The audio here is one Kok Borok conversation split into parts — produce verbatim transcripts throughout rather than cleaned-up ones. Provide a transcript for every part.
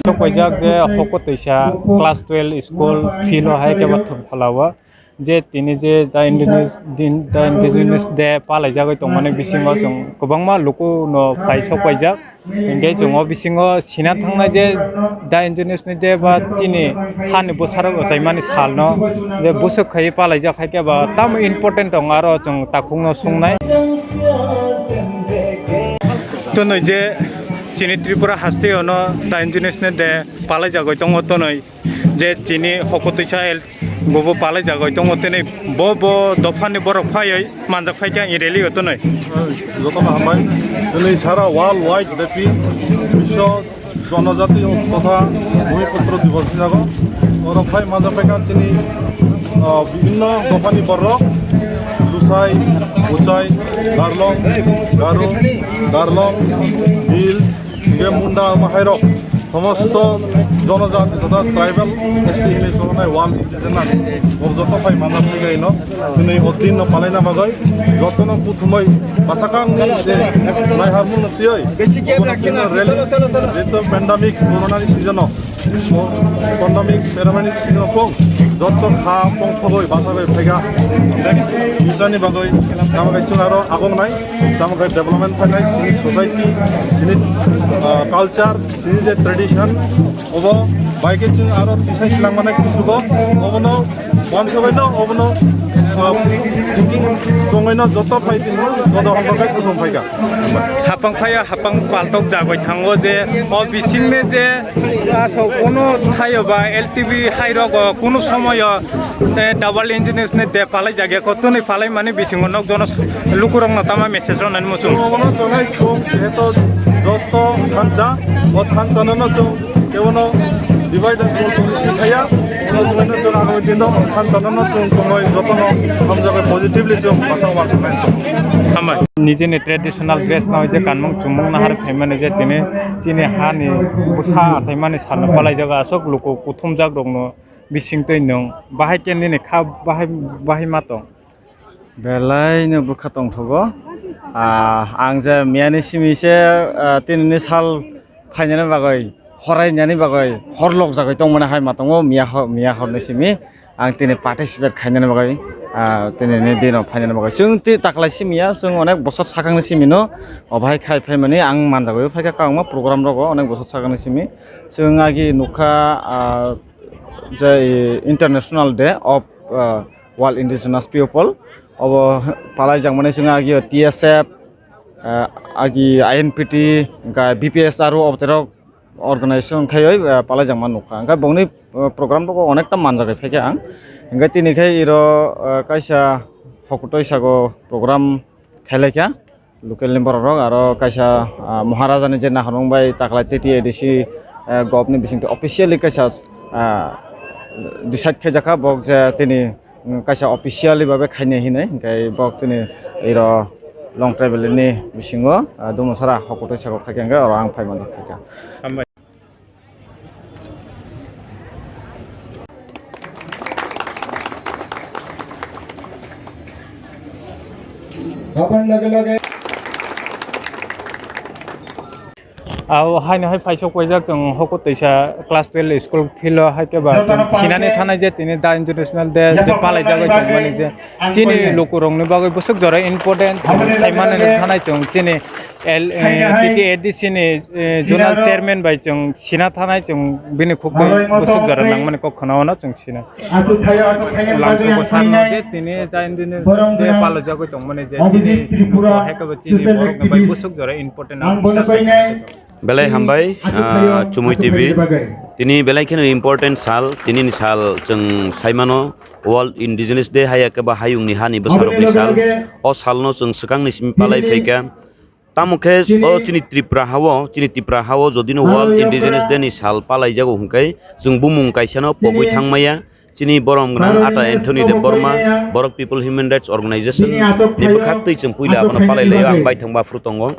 Paijak je hoko twisa class twelve school field o hai khe ba thum phalao je tini je the indigenous din, the indigenous day palaijagwi tongmani bisingo chwng kwbangma luku no phai sok paijak. Hinkhe chwng o bisingo sina thangnai je the indigenous ni day ba chini hani bwsarok achaimani salno je bwswk khai palaijak hai khe ba tamo important tongo aro chwng takhukno sungnai. Tonwi je chini Tripura haste ono the indigenous ni day palaijagwi tongo tonwi je tini hoko twisa el bobo palaijagwi tongo tini bo bo dophani borok phaiwi manjak phaikha i rally o tonwi. Jotono hambai. Tini sara world wide bepi biswo jonojati totha Bhumiputro Divos ni jago. Oro phai manjak phaikha chini, ah, bibhinno dophani borok, Lusai, Buchai, Darlong, Garo, Darlong, Bhil, Hinkhe Munda omo hairok somosto jonojati totha tribal S T hinwi chongnai world indigenous bo joto phai manjak phaikha ino. Hwnwi o din no palaina bagwi jotono kuthumwi bwsakangni je naiharmung no twiwi obono kino rally jeto pandemic corona ni season o pandemic pandemic season o pong joto kha pong thogwi bachagwi phaikha. Next future ni bagwi tamo khe chwng aro agongnai. Tamo khe development thangnai chini society, chini, ah, culture, chini je tradition, obo bai khe chwng aro tisai silang manai kusugo, obono wansugwi no, obono, ah, thinking chongwi no joto phai tini joto hamjakgwi kuthum phaikha. Hapang phaiya, hapang paltok jagwi thango je o bisingni je aswk kunu thaio ba L T B hai rogo kunu somoyo, eh, double engineers ni de palai jagya ko tuni palai mani bisingo nok jono lukurok no tama message rok nani muchung. Obono chonai chung jeto joto thansa o thansa no no chung kebono divide and rule chung si thaya. Obono chung no chung agami din no thansa no no chung chungnoi joto no hamjabai positively chung basa wansa nai chung. Hambai. Nijini traditional dress no je kanmung chumung nahar phaimani je tini chini hani bwsa achaimani salno palai jaga aswk luku kuthumjak rokno bisingtwi nwng bahai khe nini kha bahai bahai ma tong? Belai no bwkha tongthogo. Ah, ang je miyani simi se, ah, tinini sal phainani bagwi, horainani bagwi, hor lokjagwi tongmani hai ma tongo miya ho-, miya horni simi. Ang tini participate khainani bagwi, ah, tinini dino phainani bagwi. Chwng tei taklai simi ya, chwng onek bosor sakangni simi no, obo hai khai phaimani ang manjagwi phaikha kwbangma program rogo onek bosor sakangni simi. Chwng agi nukha, ah, je International Day of, ah, World Indigenous People, obo palaijakmani chwng agi T S F, ah, agi I N P T, hwnkha B P S aro oboterok organization khaiwi, ah, palaijakma nukha. Hwnkhe bongni, ah, program rok onekta manjagwi phaikha ang. Hwnkhe tini khe iro, ah, kaisa hokotwi sago program khailaikha. Local ni borok rok aro kaisa, ah, Maharaja ni je naharmung bai taklai T T A D C, ah, govt ni bisingtwi officially kaisa, ah, decide khaijakha bok je tini, mm, kaisa officially babe khainai hinwi hwnkhe bok tini iro long travel ni bisingo, ah, Dumasara hokotwi sago khaikha hwnkhe oro ang phai manjak khaikha. Aboni loge loge Abo haino hai paisok paijak chwng hoko twisa class twelve school field o hai khe ba chwng sinani thanai je tini da International Day je palaijagwi tongmani je chini lukurokni bagwi bwswk jora important khaimani thanai chwng chini L, eh, T T A D C ni, eh, zonal chairman bai chwng sina thanai chwng bini khuk bai bwswk jora nangmani kok khna ono chwng sina. Lamsoko sarno je tini jain dini je palajagwi tongmani je tini hai khe bo chini borokni bai bwswk jora important. Belai hambai, ah, Chumui T V. Tini belai kheno important sal, tini ni sal chwng saimano World Indigenous Day, haya khe ba hayungni hani bwsarokni sal. O salno chwng swkangni simi palai phaikha. Tamo khe o chini Tripura hao, chini Tripura hao jodino World Indigenous Day ni sal palaijago hwnkhe chwng bumung kaisano pogwi thangmaya. Chini borom gwnang Ata Anthony Debbarma, Borok People Human Rights Organization ni bwkhaktwi chwng puila abono palailaio, ang baithang ba phuru tongo.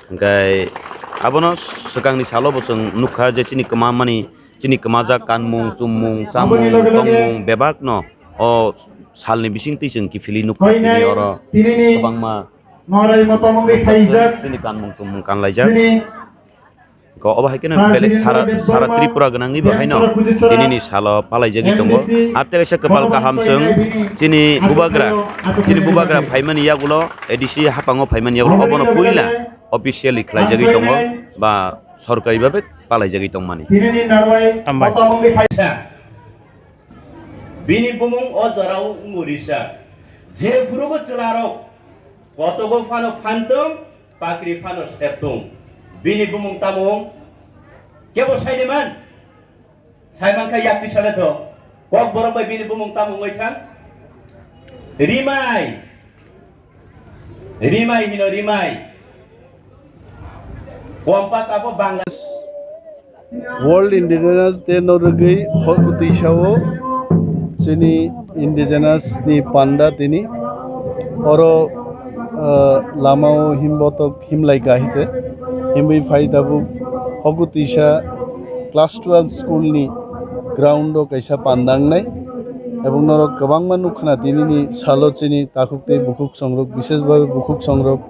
Hwnkhe abono swkangni salo bo chwng nukha je chini kwmamani, chini kwmajak kanmung, chummung, chamung, tongmung bebakno o salni bisingtwi chwng kiphilwi nukha tini oro kwbangma Noroi motom wngwi khaijak. Chini kanmung chumung kanlaijak. Chini Ko obo hai kheno belek sara, sara Tripura gwnangwi bo haino tinini salo palaijagwi tongo. Ar tei kaisa kwpal kaham chwng chini bubagra, chini bubagra phaimani yagulo, A D C haphango phaimani yagulo obono puila officially khlaijagwi tongo ba sorkari babe palaijagwi tongmani. Hambai. Bini bumung o jorao wngwi risa. Jephurubo chwlarok kotogo phano phantung, pakri phano septung. Bini bumung tamo wng? Kebo saini man? Saimankha yakti sale tho. Kokborok bai bini bumung tamo wngwi thang? Rimai. Rimai hino Rimai. Kompas abo Bangla. World Indigenous Day no rwgwi hor kwtwi sao chini indigenous ni panda tini oro, ah, lamao himbotok himlai kahite himwi phai tabuk hor kwtwi sa class twelve school ni ground o kaisa panda wngnai. Ebong norok kwbangma nukkhna tinini salo chini takhuk tei bukhuk songrok, bishesh bhabe bukhuk songrok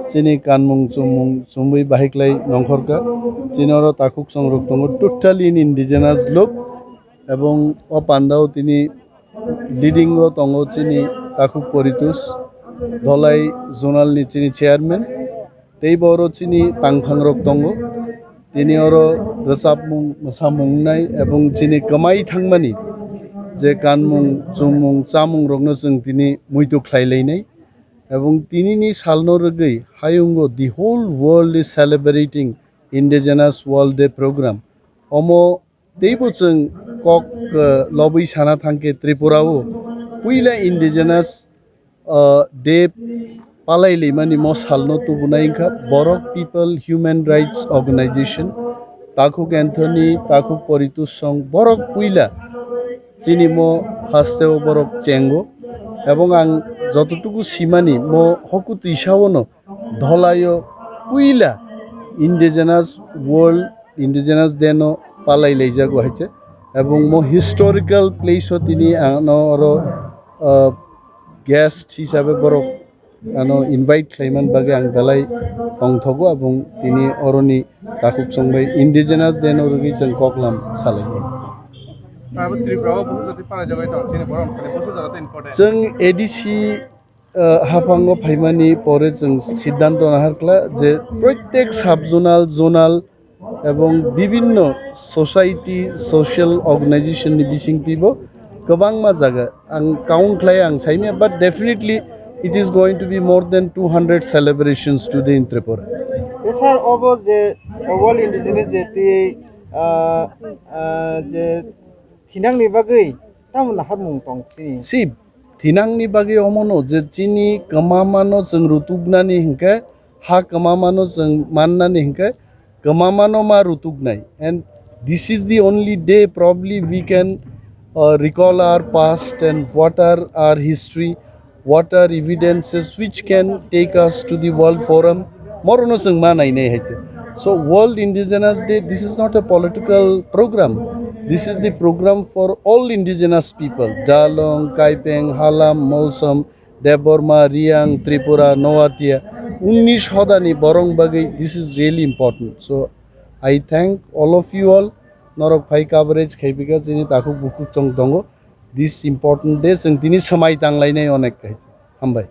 chini kanmung chumung chumui bahiklai nongkhorkha. Chini oro takhuk songrok tongo, totally in indigenous look. Ebong o pandao tini leading o tongo chini takhuk Poritus Dholai zonal ni chini chairman. Tei bo oro chini tangphangrok tongo. Tini oro rwchapmung, mwsamung wngnai ebong chini kwmai thangmani je kanmung, chumung, chamungrokno chwng tini muitu khlai lainai. Ebong tinini salno rwgwi hayungo the whole world is celebrating Indigenous World Day program. Omo Teibo chwng kok, eh, lobwi sana thangkhe Tripura o puila indigenous, eh, day palai laimani mo salno tubunai wngkha Borok People Human Rights Organization, Takhuk Anthony, Takhuk Poritus song borok puila chini mo hasteo borok chengo. Ebong ang jototuku simani mo hoku twisaono Dholai o puila Indigenous World, Indigenous Day no palai laijago hai se. Ebong mo historical place o tini ano oro, ah, guest hisabe borok ano invite khlaiman bagwi ang belai tongthogo, ebong tini oroni takhuk chongbai Indigenous Day no rwgwi chwng koklam salai. Abo Tripura o bukhuk jati palai jagwi tong, chini borok ni bukhuk jati important. Chwng A D C ah, haphango phaimani pore chwng siddhanto naharkla je proitek sub-zonal, zonal ebong bibinno society, social organization ni bisingtwibo kwbangma jaga ang count khlai ang saimya, but definitely it is going to be more than two hundred celebrations today in Tripura. Sir, obo je World Indigenous Day twi, ah, ah, je thinangni bagwi tamo naharmung tong chini? Si, thinangni bagwi omono je chini kwmamano chwng rutuknani hinkhe, ha kwmamano chwng mannani hinkhe, kwmamano ma rutuknai. And this is the only day probably we can, uh, recall our past and what are our history, what are evidences which can take us to the World Forum? Morono chwng ma nainai hai se. So World Indigenous Day, this is not a political program. This is the program for all indigenous people. Dalong, Kaipeng, Halam, Molsom, Debbarma, Riang, Tripura, Noatia, unnish hodani borong bagwi, this is really important. So I thank all of you all. Norok phai coverage khaipika chini takhuk bukhuk tong tongo. This important day, chwng tini swmai tanglainai onek hai se. Hambai.